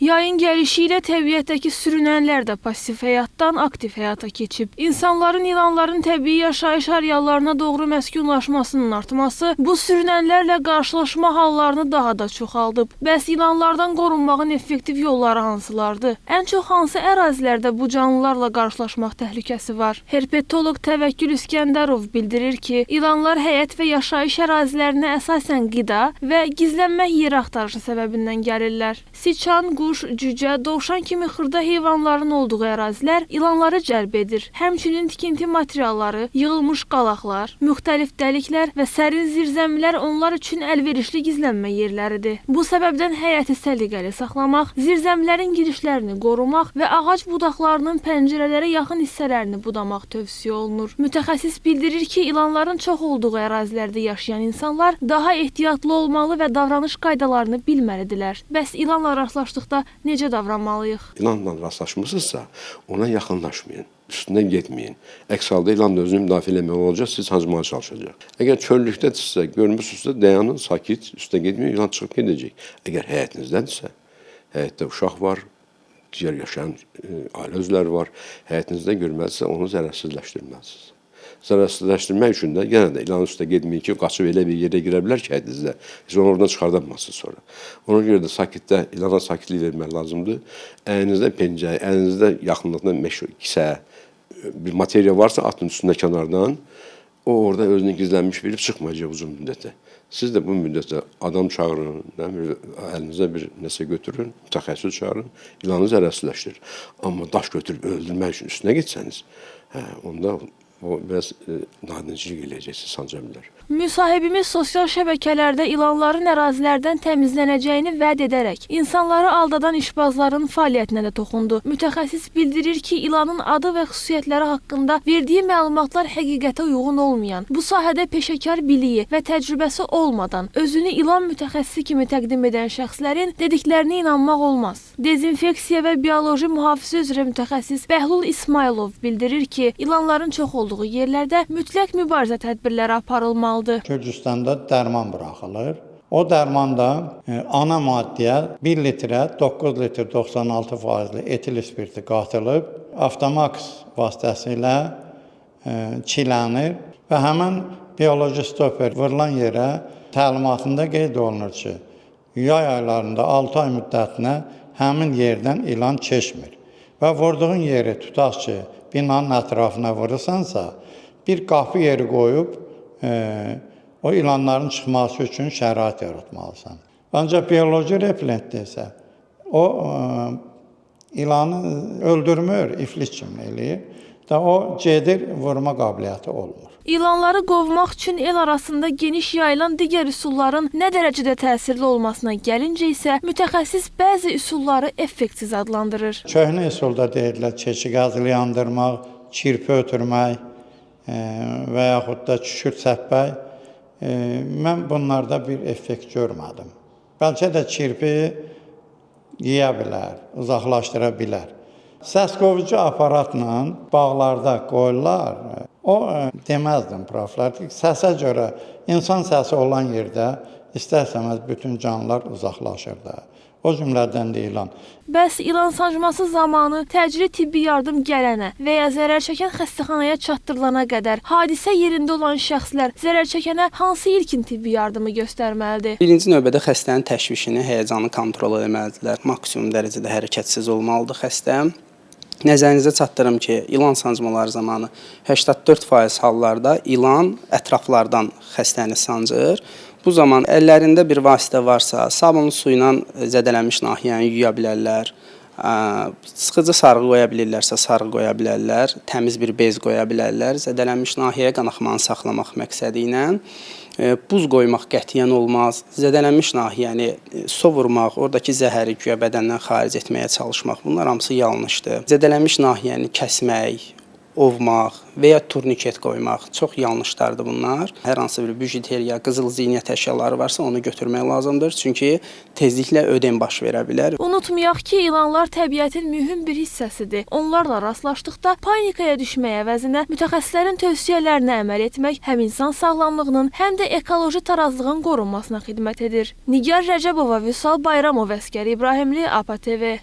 Yayın gəlişi ilə təbiətdəki sürünənlər də pasiv həyatdan aktiv həyata keçib. İnsanların ilanların təbii yaşayış areallarına doğru məskunlaşmasının artması bu sürünənlərlə qarşılaşma hallarını daha da çoxaldıb. Bəs ilanlardan qorunmağın effektiv yolları hansılardır? Ən çox hansı ərazilərdə bu canlılarla qarşılaşmaq təhlükəsi var? Herpetoloq Təvəkkül İskəndərov bildirir ki, ilanlar həyət və yaşayış ərazilərinə əsasən qida və gizlənmək yeri axtarışı səbəbindən gəlirlər. Siçan, quş, cücə, dovşan kimi xırda heyvanların olduğu ərazilər ilanları cəlb edir. Həmçinin tikinti materialları, yığılmış qalaqlar, müxtəlif dəliklər və sərin zirzəmilər onlar üçün əlverişli gizlənmə yerləridir. Bu səbəbdən həyəti səliqəli saxlamaq, zirzəmilərin girişlərini qorumaq və ağac budaqlarının pəncərələrə yaxın hissələrini budamaq tövsiyə olunur. Mütəxəssis bildirir ki, ilanların çox olduğu ərazilərdə yaşayan insanlar daha ehtiyatlı olmalı və davranış qaydalarını bilməlidirlər. Bəs ilanla rastlaşdıqda necə davranmalıyıq? İlanla rastlaşmısınızsa, ona yaxınlaşmayın, üstündən getməyin. Əks halda ilan da özünü müdafiə eləmək olacaq, sizi sancmağa çalışacaq. Əgər çöllükdədirsə, görmüsünüzsə, dayanın, sakit, üstə getməyin, ilan çıxıb gedəcək. Əgər həyətinіздədirsə, həyətdə uşaq var, digər yaşayan ailə üzvləri var, həyətinizdə görməlisə, onu zərərsizləşdirməlisiniz. Zərərsizləşdirmək üçün də yenə də ilanın üstə getməyin ki, qaçıb elə bir yerə girə bilər ki, həyətinizdə, siz onu oradan çıxarda bilməzsiniz sonra. Ona görə də sakitdə ilana sakitlik vermək lazımdır. Əlinizdə pencək, əlinizdə yaxınlıqda meşə, kisə, bir materiya varsa atın üstündə kənardan, o orada özünü gizlənmiş bilib çıxmayacaq uzun müddətə. Siz də bu müddətdə adam çağırın, nə bir, əlinizə bir nəsə götürün, mütəxəssis çağırın, ilanı zərərsizləşdirin. Amma daş götürüb öldürmək üçün üstünə getsəniz, hə, onda o biraz nadinclik eləyəcəksiniz, sanca bilər. Müsahibimiz sosial şəbəkələrdə ilanların ərazilərdən təmizlənəcəyini vəd edərək insanları aldadan işbazların fəaliyyətinə də toxundu. Mütəxəssis bildirir ki, ilanın adı və xüsusiyyətləri haqqında verdiyi məlumatlar həqiqətə uyğun olmayan, bu sahədə peşəkar biliyi və təcrübəsi olmadan özünü ilan mütəxəssisi kimi təqdim edən şəxslərin dediklərinə inanmaq olmaz. Dezinfeksiya və bioloji mühafizə üzrə mütəxəssis Bəhlul İsmayılov bildirir ki, ilanların çox olduğu yerlərdə mütləq mübarizə tədbirləri aparılmalıdır. Gürcüstanda dərman buraxılır. O dərmanda ana maddəyə 1 litrə 9 litr 96 faizli etil spirti qatılıb, avtomaks vasitəsilə çilənir və həmin bioloji stoper vurulan yerə təlimatında qeyd olunur ki, yay aylarında 6 ay müddətinə həmin yerdən ilan keçmir. Və vurduğun yeri tutaq ki, binanın ətrafına vurursansa, bir qapı yeri qoyub o ilanların çıxması üçün şərait yaratmalısan. Ancaq bioloji repellentdə isə o ilanı öldürmür, iflic kimi eləyir və o gedir, vurma qabiliyyəti olmur. İlanları qovmaq üçün el arasında geniş yayılan digər üsulların nə dərəcədə təsirli olmasına gəlincə isə mütəxəssis bəzi üsulları effektsiz adlandırır. Köhnə üsulda deyirlər keçi qazılı yandırmaq, kirpi ötürmək və yaxud da kükürt səpmək. Mən bunlarda bir effekt görmədim. Bəlkə də kirpi yeyə bilər, uzaqlaşdıra bilər. Səs qovucu aparatla bağlarda qoyurlar. O deməzdim profilaktik. Səsə görə insan səsi olan yerdə istər-istəməz bütün canlılar uzaqlaşır da. O cümlədən də ilan. Bəs ilan sancması zamanı təcili tibbi yardım gələnə və ya zərər çəkən xəstəxanaya çatdırılana qədər hadisə yerində olan şəxslər zərər çəkənə hansı ilkin tibbi yardımı göstərməlidir? Birinci növbədə xəstənin təşvişini, həyəcanı kontrol etməlidirlər. Maksimum dərəcədə hərəkətsiz olmalıdır xəstə. Nəzərinizə çatdırım ki, ilan sancmaları zamanı 84% hallarda ilan ətraflardan xəstəni sancır. Bu zaman əllərində bir vasitə varsa, sabunlu su ilə zədələnmiş nahiyəni yuya bilərlər. Sıxıcı sarğı qoya bilirlərsə, sarğı qoya bilərlər, təmiz bir bez qoya bilərlər. Zədələnmiş nahiyəyə qanaxmanı saxlamaq məqsədi ilə buz qoymaq qətiyyən olmaz. Zədələnmiş nahiyəni sovurmaq, oradakı zəhəri güya bədəndən xaric etməyə çalışmaq, bunlar hamısı yanlışdır. Zədələnmiş nahiyəni kəsmək, ovmaq və ya turniket qoymaq çox yanlışlardır bunlar. Hər hansı bir bijuteriya, qızıl zinət əşyaları varsa onu götürmək lazımdır, çünki tezliklə ödem baş verə bilər. Unutmayaq ki, ilanlar təbiətin mühüm bir hissəsidir. Onlarla rastlaşdıqda panikaya düşmək əvəzinə mütəxəssislərin tövsiyələrinə əməl etmək həm insan sağlamlığının, həm də ekoloji tarazlığın qorunmasına xidmət edir. Nigar Rəcəbova, Vüsal Bayramov, Əsgər İbrahimli, APA TV.